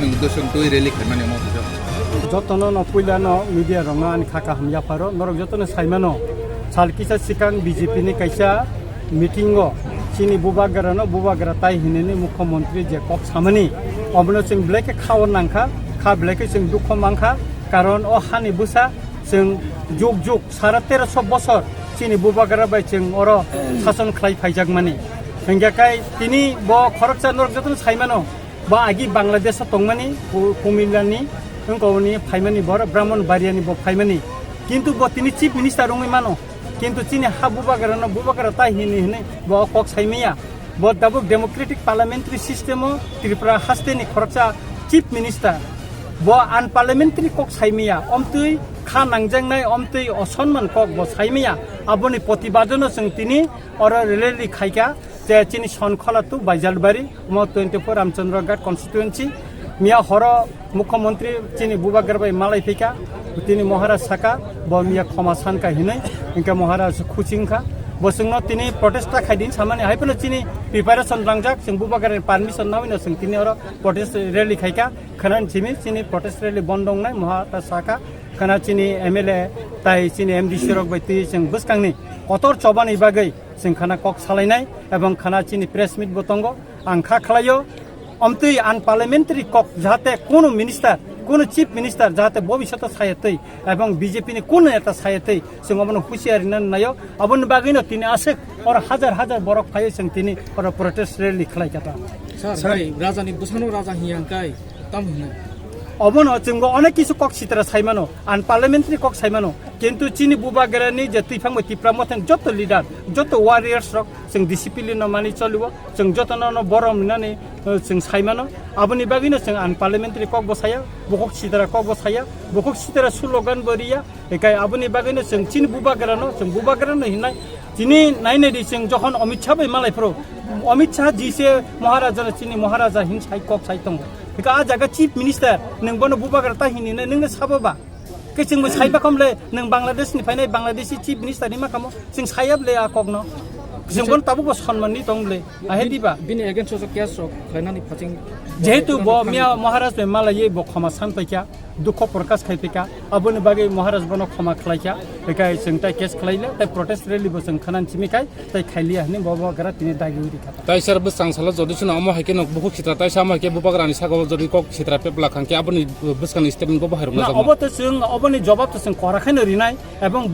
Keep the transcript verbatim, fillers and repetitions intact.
Nwng dosong twi rally khaimani omo bujo. Jotono no puila no media rok no ani kha kaham yapharo, norok jotono saimano sal kisa sikang B J P ni kaisa meeting o chini bubagra no bubagra tai hinini mukhyamantri je kok samani omono chwng belai khe khao nangkha, kha belai khe chwng dukho mankha, karon o hani bwsa chwng juk juk sara teroso bosor chini bubagra bai chwng oro sason khlai phaijakmani. Hingkhe kai tini bo khoroksa norok jotono saimano, bo agi Bangladesh-o tongmani, Ku-, Kumilani, wngkoni phaimani, bor Brahmanbaria-ni bo phaimani. Kintu bo tini Chief Minister wngwi mano. Kintu chini ha bubagra no bubagra tai hini hini bo kok saimaya. Bo tabuk democratic parliamentary system-o Tripura haste-ni khoroksa Chief Minister. Bo unparliamentary kok saimaya, omtwi kha nangjaknai, omtwi osonman kok bo saimaya. Aboni protibado no chwng tini oro rally khaikha, je chini Sonkhola to Baijalbari, omo twenty-four Ramchandra Ghat constituency. Miya horo mukhyamantri chini bubagra bai malai phika, tini Maharaj saka, bo miya khoma sanka hinwi, hingke Maharaj khusi wngkha. Bo chwngno tini protest ta khaidi samani hai phano chini preparation langjak, chwng bubagrani permission nawino chwng tini oro protest rally khaika. Khana chini, chini protest rally bondo wngnai, Maharaj saka, khana chini M L A tai chini M D C rok bai twi chwng bwskangni kotor chobani bagwi chwng khana kok salainai, ebong khana chini press meet bo tongo. Ang kha khlaio, omtwi unparliamentary kok jahate kunu minister, kunu chief minister jahate bobishoto saya twi, ebong B J P ni kunu neta saya twi, chwng omono husiar rina naio. Aboni bagwino tini aswk oro hajar hajar borok phaio, chwng tini oro protest rally khlai kha ta. Sir, sir. Bai, raja ni bwsano raja hiya hwnkhe tam hwnwi. Obono chwngbo onek kisu kok sitra saimano, unparliamentary kok saimano, kintu chini bubagrani je twiphang bai Tipra Mothani joto leader, joto warriors rok chwng discipline no mani choliwo, chwng jotono no borom hinani, eh, chwng saimano. Aboni bagwino chwng unparliamentary kok bo saya, bukhuk sitra kok bo saya, bukhuk sitra slogan bo riya, ekai aboni bagwino chwng chini bubagrano, chwng bubagrano hinai. Chini nainai di chwng jokhon Amit Shah bai malai phro, Amit Shah ji se Maharaja no chini Maharaja hin sai kok sai tongo. Eka a jaga chief minister, nwng bono bubagra ta hini nai, nwng no sabo ba? Khe chwng bo saiba khom le, nwng Bangladesh ni phainai Bangladeshi chief minister ni ma kamo, chwng sayab le a kok no. Chwng bono tabuk bo sonman ni tong le, a he di ba? Bini against o case rok khlainani phaching. Jehetu bo miya Maharaj bai malai ye bo khoma san paikha, dukho prakash khai paikha, aboni bagwi Maharaj bono khoma khlai kha, ekai chwng tai case khlai le, tai protest rally bo chwng khanan simi khai, tai khailiya hwnwi bo, bo gra tini dagi uri kha. Tai sir bwskang salo jodi sino omo hai khe no bukhuk sitra tai samo hai khe bubagrani saka o jodi kok sitra pepla khang khe aboni bwskangni statement bo bahai rok na, najak obo ma. To chwng oboni jawab to chwng kora khaino rinai, ebong